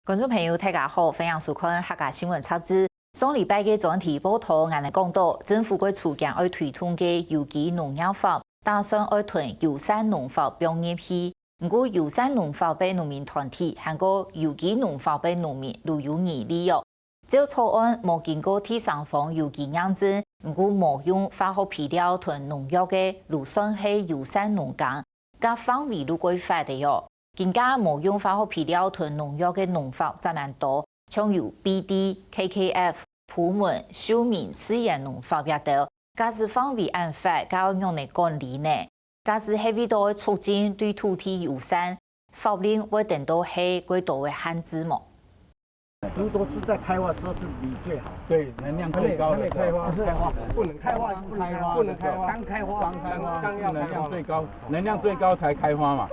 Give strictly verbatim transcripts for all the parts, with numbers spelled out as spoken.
觀眾朋友，大家好，歡迎收看客家新聞雜誌。上禮拜个專題報導，𠊎等講到，政府个初步愛推動个有機農業法，打算愛同友善農法放入去。毋過，友善農法个農民團體，還過有機農法个農民，都有疑慮哦。照草案，無經過第三方有機認證，毋過無用化學肥料同農藥个，都算係友善農耕，該範圍都過闊个喲。 更加無用化學肥料同農藥个農法正蠻多，像有B D、K K F、普門、秀明、自然農法這兜，假使範圍恁闊，該愛仰般管理呢？假使係為著愛促進對土地友善，法令會等到係過多个限制無？ 如果是在開花時候是鋰最好。對，能量最高的時候。還沒開花。不能開花，不能開花，不能開花，剛開花，剛開花，剛要開花。能量最高，能量最高才開花嘛，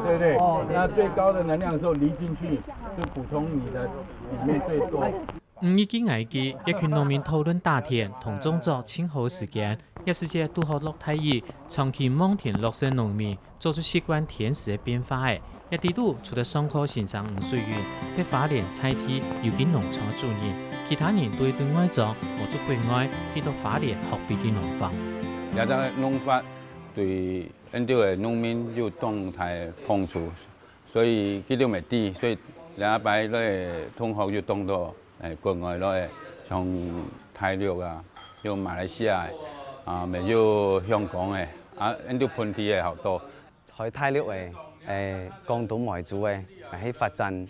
對不對？哦，對。那最高的能量的時候，鋰進去就補充你的裡面最多。你一句𠊎一句，一群農民討論打田同種作盡好个時間，這時節堵好落大雨，長期望田落雪農民 做出習慣天時个變化个。這底肚，除了上課先生吳水雲，係花蓮在地有機農場个主人，其他人都係對外庄無出國外，去到花蓮學B D農法。這隻農法對𠊎等个農民有當大幫助，所以佢兜乜知，所以這擺个同學有當多 誒，國外來个，像大陸啊，有馬來西亞个，啊，乜有香港个，啊，𠊎等本地个好多。在大陸个，誒，廣東梅州个，來去發展，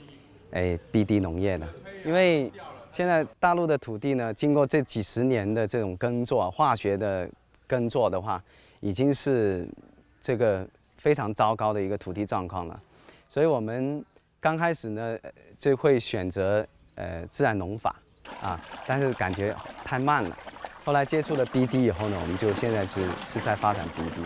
誒，B D農業个。因為現在大陸的土地呢，經過這幾十年的這種耕作，化學的耕作的話，已經是這個非常糟糕的一個土地狀況了。所以我們 剛開始呢，呃，就會選擇，呃，自然農法，啊，但是感覺太慢了。後來接觸了B D以後呢，我們就現在是，是在發展B D。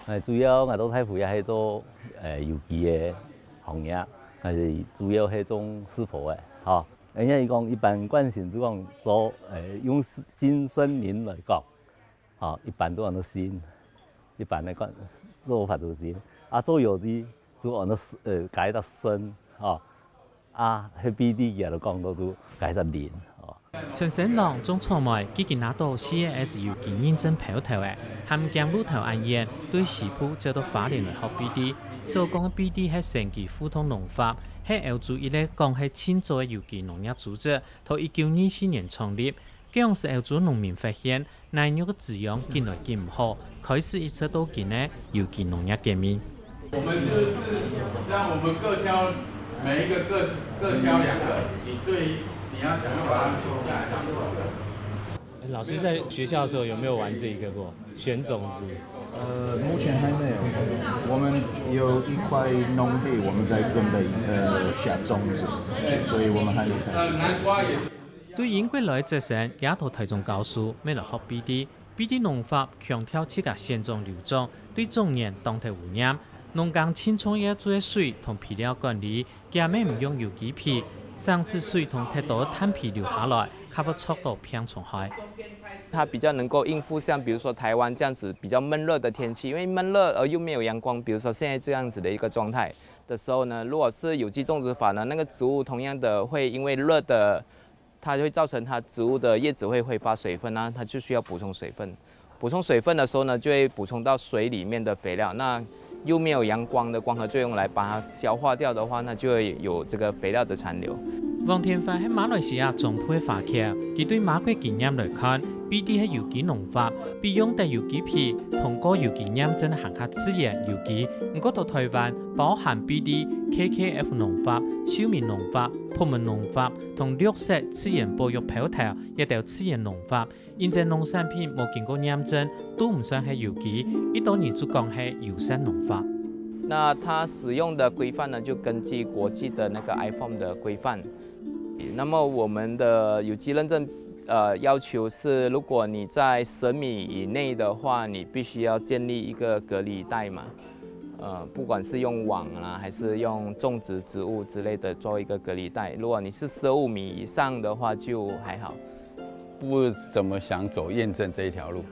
誒，主要𠊎到大埔也係做，誒，有機个行業，但是主要係種樹婆个，吼。人家講一般慣性就講做，誒，用新生命來講， 吼，一般都安到新，一般來講做法就新。啊，做有機就安到，呃，改到新，吼。啊，該B D佢就講到就改到零，吼。陳先生種草莓既經拿到C A S有機認證標頭个，還毋驚路頭恁遠，對西部走到花蓮來學B D。所講个B D係生機互動農法，係歐洲一個講係盡早个有機農業組織，在一九二四年創立。該央時歐洲農民發現， 泥肉个滋養緊來緊毋好，開始一直到今个有機農業革命。我們就是讓我們各挑，每一個各，各挑兩個，你最，你要想要把它留下來當做。老師在學校的時候有沒有玩這一個過？選種子？呃，目前還沒有。我們有一塊農地，我們在準備，呃，下種子，所以我們還沒開始。呃，南瓜也是。 對英國來个學生，也到臺中教書，乜來學B D。B D農法強調自家選種留種，對種園當頭有念。農耕盡重要个就係水同肥料管理，佢乜毋用有機肥，省事水同忒多个炭肥留下來，較會著到病蟲害。它比較能夠應付像比如說臺灣這樣子比較悶熱的天氣，因為悶熱而又沒有陽光，比如說現在這樣子的一個狀態的時候呢，如果是有機種植法呢，那個植物同樣的會因為熱的 它會造成它植物的葉子會揮發水分啊，它就需要補充水分。補充水分的時候呢，就會補充到水裡面的肥料，那又沒有陽光的光合作用來把它消化掉的話，那就會有這個肥料的殘留。黃天發係馬來西亞中部个華僑，佢對馬國經驗來看，B D係有機農法，比用得有機肥同過有機驗證還較自然有機。毋過到臺灣，包含B D、K K F農法、秀明農法、普門農法、 同綠色自然保育標頭，這兜自然農法，因為農產品無經過驗證，都毋算係有機，一多人就講係友善農法。那它使用的規範呢，就根據國際的那個IFOAM的規範。那麼我們的有機認證，呃，要求是，如果你在十米以內的話，你必須要建立一個隔離帶嘛。 呃，不管是用網啦，還是用種植植物之類的做一個隔離帶，如果你是十五米以上的話就還好。不怎麼想走驗證這一條路，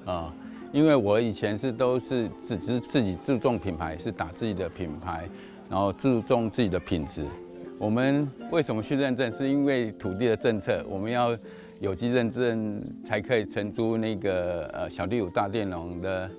啊，因為我以前是都是自，只是自己注重品牌，是打自己的品牌，然後注重自己的品質，我们为什么去认证？是因为土地的政策，我们要有机认证才可以承租那个呃小地五大地农的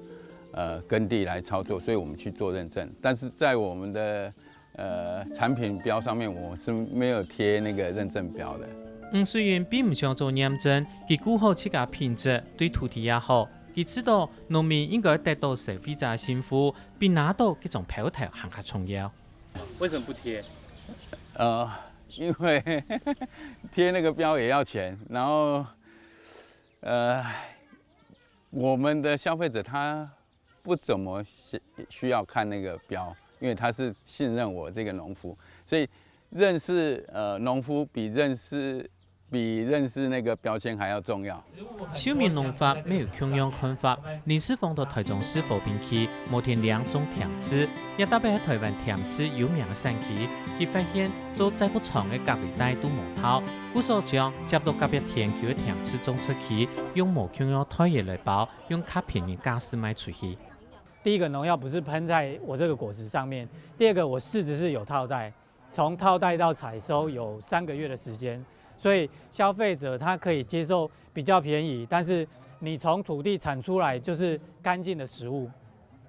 呃耕地来操作，所以我们去做认证。但是在我们的呃产品标上面，我是没有贴那个认证标的。吴水雲並毋想做驗證，佢顧好自家品質，對土地也好。佢知道農民應該得到消費者个信服，比拿到該張標頭還較重要。為什麼不貼？呃，因为贴那个标也要钱，然后呃，我们的消费者他不怎么需需要看那个标，因为他是信任我这个农夫，所以认识呃农夫比认识比认识那个标签还要重要。秀明農法乜有共樣看法，林世峰到台中市和平區無添兩種甜柿，這特別係台灣甜柿有名个產區。佢發現做再過長个隔離帶都無效，故所將接到隔壁田坵个甜柿種出去，用無共樣袋仔來包，用較便宜價數賣出去。第一个农药不是喷在我这个果实上面，第二个我柿子是有套袋，从套袋到采收有三个月的时间，所以消费者他可以接受比较便宜，但是你从土地产出来就是干净的食物，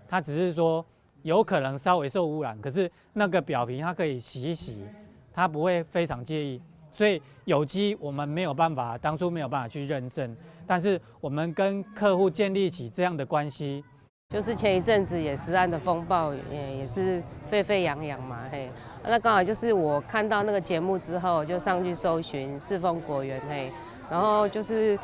它只是说有可能稍微受污染，可是那个表皮它可以洗一洗，它不会非常介意，所以有机我们没有办法，当初没有办法去认证，但是我们跟客户建立起这样的关系，就是前一阵子也食安的风暴，也也是沸沸扬扬嘛，嘿，那刚好就是我看到那个节目之后，就上去搜寻世峰果园，嘿，然后就是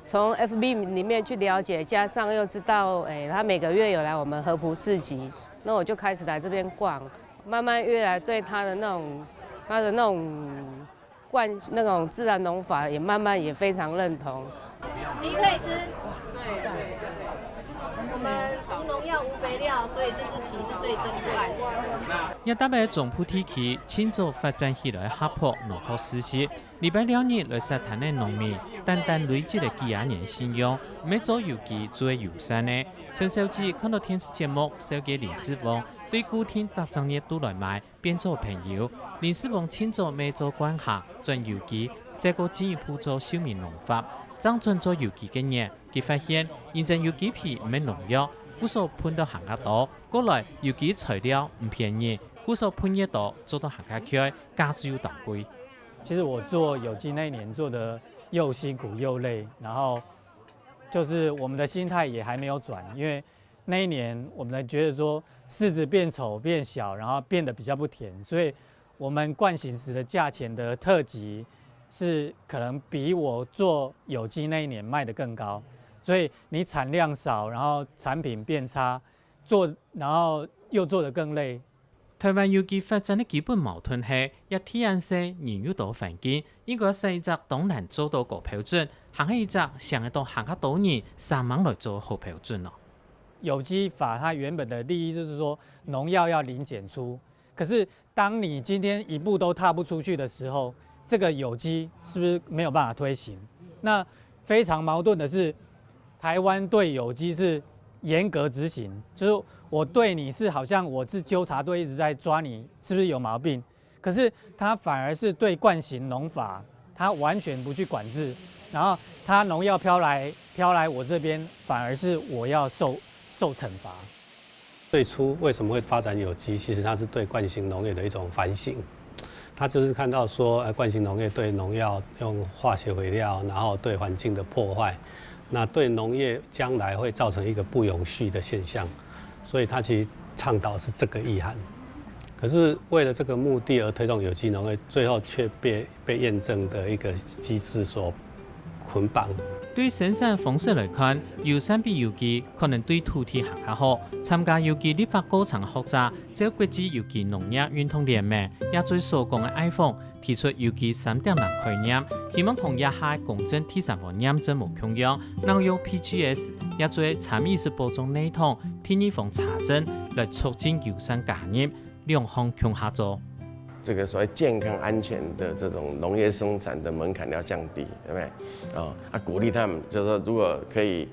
从 F B 里面去了解，加上又知道，哎，他每个月有来我们合浦市集，那我就开始来这边逛，慢慢越来对他的那种，他的那种。惯那种自然农法也慢慢也非常认同。你可以吃，对，我们无农药、无肥料，所以就是皮是最珍贵的。這搭个中部地區盡早發展起來合作農學實習，禮拜六日來沙灘个農民，單單累積了幾廿年信仰，毋係做有機就係友善个。陳小姐看到電視節目，紹介林世峰，對固定逐隻月都來買， 變做朋友。林世峰盡早乜做慣行轉有機，再過進一步做秀明農法，正轉做有機个人，佢發現認證有機皮毋係農藥，故所噴到還較多。過來有機材料毋便宜，故所噴越多做到還較貴，價數又當貴。其实我做有机那一年做的又辛苦又累，然后就是我们的心态也还没有转，因为那一年我们觉得说柿子变丑变小，然后变得比较不甜，所以我们惯行时的价钱的特级是可能比我做有机那一年卖得更高，所以你产量少，然后产品变差，做然后又做得更累。台灣有機發展个基本矛盾係，這地恁細，人又多環境，應該設一隻當難做到个標準，還係一隻想得到還較多人煞猛來做个好標準咯。有机法它原本的利益就是说农药要零检出，可是当你今天一步都踏不出去的时候，这个有机是不是没有办法推行？那非常矛盾的是，台湾对有机是严格执行，就是我对你是好像我是纠察队一直在抓你是不是有毛病，可是他反而是对惯行农法，他完全不去管制，然后他农药飘来飘来我这边，反而是我要受受惩罚。最初为什么会发展有机？其实它是对惯行农业的一种反省。他就是看到说，呃，惯行农业对农药用化学肥料，然后对环境的破坏，那对农业将来会造成一个不永续的现象，所以他其实倡导是这个意涵。可是为了这个目的而推动有机农业，最后却被被验证的一个机制所捆绑。對生產方式來看，友善比有機可能對土地還較好。參加有機立法過程个學者，照國際有機農業運動聯盟，也做所講个愛訪，提出有機三點零概念，希望同這下个公正第三方驗證無共樣，能用P G S，也做參與式保障系統，第二方查證，來促進友善加入。 兩項共下做。这个所谓健康安全的这种农业生产的门槛要降低，对不对？哦，啊，鼓励他们，就是说，如果可以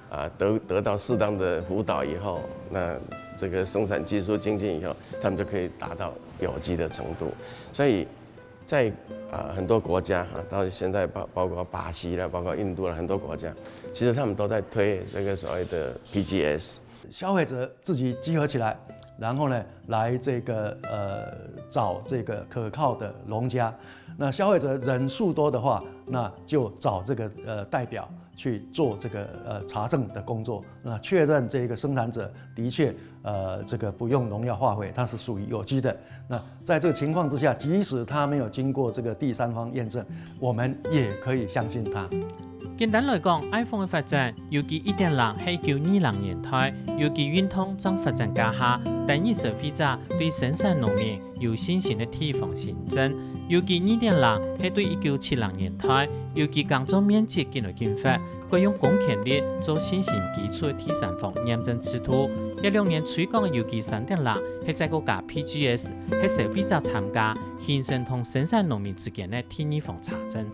啊得得到适当的辅导以后，那这个生产技术精进以后，他们就可以达到有机的程度。所以在呃很多国家哈，到现在包包括巴西了，包括印度了，很多国家，其实他们都在推这个所谓的 P G S。消费者自己集合起来，然后呢，来这个呃找这个可靠的农家。那消费者人数多的话，那就找这个呃代表去做这个呃查证的工作，那确认这个生产者的确呃这个不用农药化肥，它是属于有机的。那在这个情况之下，即使它没有经过这个第三方验证，我们也可以相信它。简单来讲，iPhone个发展，尤其一点零係一九二零年代，尤其运动正发展加下，单一消费者对生产农民有信心个地方新增，尤其二点零係对一九七零年代，尤其耕作面积紧来紧发，改用公权力做信心基础个第三方验证制度。一六年推广个尤其三点零係再个加 P G S，係消费者参加，形成同生产农民之间个第二方查证。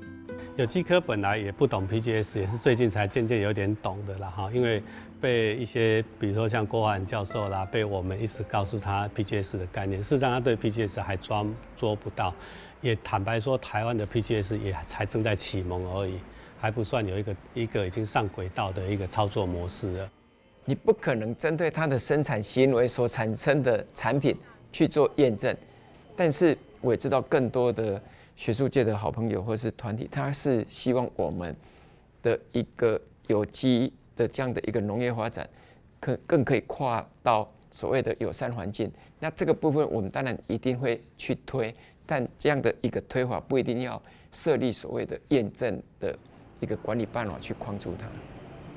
有机科本来也不懂 P G S，也是最近才渐渐有点懂的啦哈，因为被一些比如说像郭华仁教授啦，被我们一直告诉他 P G S 的概念，事实上他对 P G S 还抓捉不到，也坦白说，台湾的 P G S 也才正在启蒙而已，还不算有一个一个已经上轨道的一个操作模式了。你不可能针对它的生产行为所产生的产品去做验证，但是我也知道更多的学术界的好朋友或是团体，他是希望我们的一个有机的这样的一个农业发展，可更可以跨到所谓的友善环境。那这个部分我们当然一定会去推，但这样的一个推法不一定要设立所谓的验证的一个管理办法去框住它。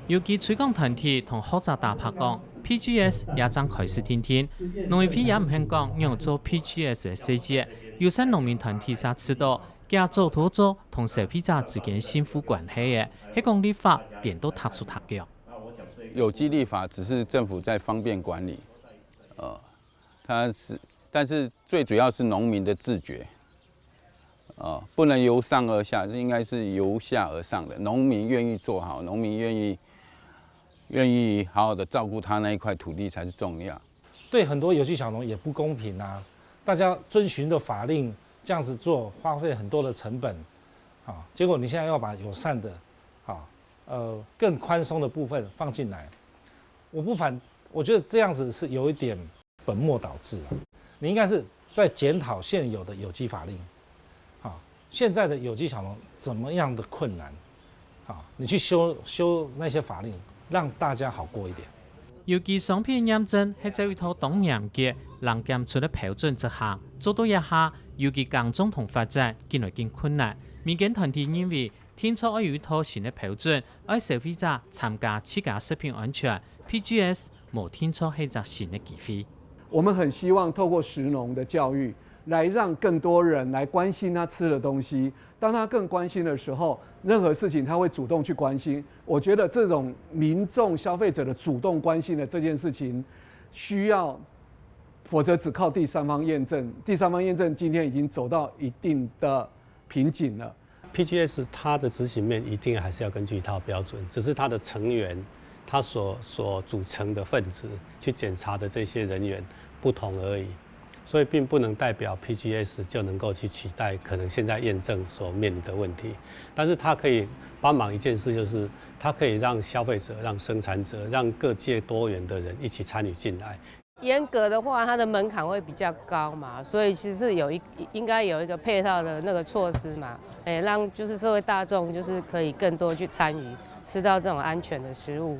尤其推广团体同学者打拍讲，P G S 也正开始定定，农委会也毋肯讲仰做 P G S 个设计，友善农民团体才知道，佢做多做同消费者之间幸福关系个，係讲立法点到特殊特样。有机立法只是政府在方便管理，呃，它是，但是最主要是农民的自觉，呃，不能由上而下，应该是由下而上的。农民愿意做好，农民愿意愿意好好的照顾他那一块土地才是重要。对很多有机小农也不公平啊！大家遵循的法令这样子做，花费很多的成本，啊，结果你现在要把友善的，啊，呃，更宽松的部分放进来，我不反，我觉得这样子是有一点本末倒置啊。你应该是在检讨现有的有机法令，啊，现在的有机小农怎么样的困难，啊，你去修修那些法令，让大家好过一点。尤其商品验证係在一套当严格、人检出个标准之下，做到一下，尤其耕种同发展，紧来紧困难。民间团体认为，定著愛有一套新个标准，愛消费者参加自家食品安全，P G S 無定著係隻新个机会。我们很希望透过食农的教育，来让更多人来关心他吃的东西。当他更关心的时候，任何事情他会主动去关心。我觉得这种民众消费者的主动关心的这件事情，需要，否则只靠第三方验证，第三方验证今天已经走到一定的瓶颈了。 P G S 它的执行面一定还是要根据一套标准，只是它的成员，它所所组成的分子去检查的这些人员不同而已，所以并不能代表 P G S 就能够去取代可能现在验证所面临的问题，但是它可以帮忙一件事，就是它可以让消费者、让生产者、让各界多元的人一起参与进来。严格的话，它的门槛会比较高嘛，所以其实有一应该有一个配套的那个措施嘛，哎，让就是社会大众就是可以更多去参与，吃到这种安全的食物。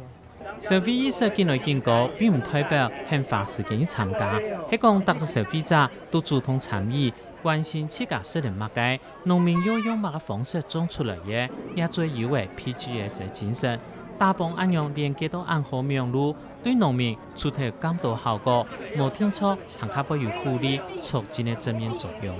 消费意识紧来紧高，并毋代表肯花时间去参加，係讲逐个消费者都主动参与，关心自家食个么个，农民又用么个方式种出来个，也最有个 P G S 个精神。打帮恁样连结到恁好網路，对农民除忒监督效果，無定著還較會有鼓勵促进个正面作用。